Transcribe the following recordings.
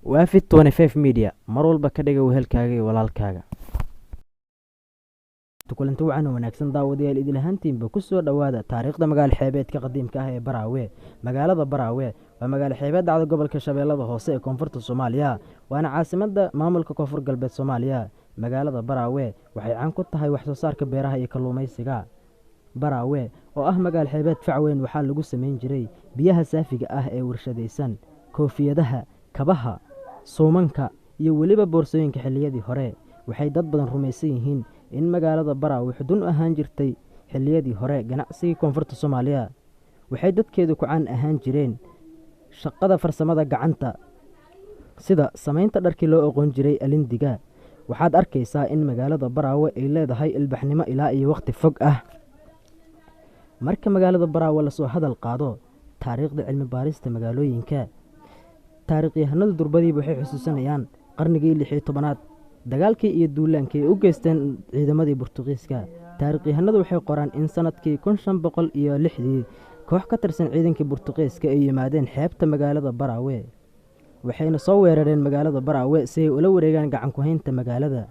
Waafi 25 Media, mar walba ka dhiga wehelkaaga iyo walaalkaaga. Kulanti wacan oo wanaagsan, daawadayaal idil ahaantiinba, ku soo dhowaada taariikhda magaalo xeebeedka qadiimka ah ee Baraawe. Magaalada Baraawe waa magaalo xeebeed dhacda gobolka Shabeellada Hoose ee koonfurta Soomaaliya, waana caasimadda maamulka Koonfur Galbeed Soomaaliya. Magaalada Baraawe waxay caan ku tahay wax soo saarka beeraha iyo kalluumaysiga. Baraawe oo ah magaalo xeebeed fac weyn waxaa lagu samayn jiray biyaha saafiga ah ee warshadaysan, koofiyadaha, kabaha, suumanka iyo weliba boorsooyinka xilliyadii hore. Waxay dad badan rumaysan yihiin in magaalada Baraawe xudun u ahaan jirtay xilliyadii hore ganacsigii koonfurta Soomaaliya. Waxay dadkeedu ku caan ahaan jireen shaqada farsamada gacanta, sida samaynta dharkii loo aqoon jiray alindiga. Waxaad arkaysaa in magaalada Baraawe ay leedahay ilbaxnimo ilaa iyo waqti fog ah. Marka magaalada Baraawe lasoo hadal qaado taariikhda cilmi baarista magaalooyinka, taariikhyahanadu durbadiiba waxay xusuusanayaan qarnigii 16aad dagaalkii iyo duulaankii ay u geysteen ciidamadii Burtuqiiska. Taariikhyahanadu waxay qoraan in sanadkii 1506dii koox ka tirsan ciidankii Burtuqiiska ay yimaadeen xeebta magaalada Baraawe, waxayna soo weerareen magaalada Baraawe si ay ula wareegaan gacan ku-haynta magaalada.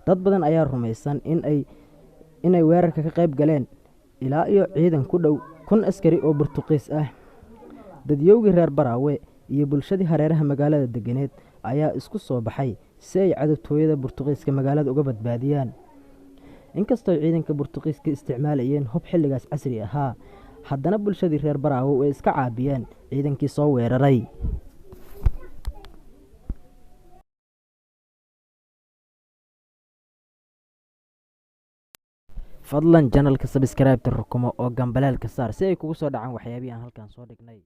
Dad badan ayaa rumaysan inay weerarka ka qayb galeen ilaa iyo ciidan ku dhow 1000 askari oo Burtuqiis ah. Dadyowgii reer Baraawe iyo bulshadii hareeraha magaalada deganeed ayaa isku soo baxay si ay cadowtooyada Burtuqiiska magaalada uga badbaadiyaan. Inkastoo ciidanka Burtuqiiska isticmaalayeen hub xilligaas casri ahaa, haddana bulshadii reer Baraawe way iska caabiyeen ciidankii soo weeraray. Fadlan janalka sabskraibta rukumo oo gambaleelka saar si ay kugu soo dhacaan waxyaabihii aan halkan soo dhignay.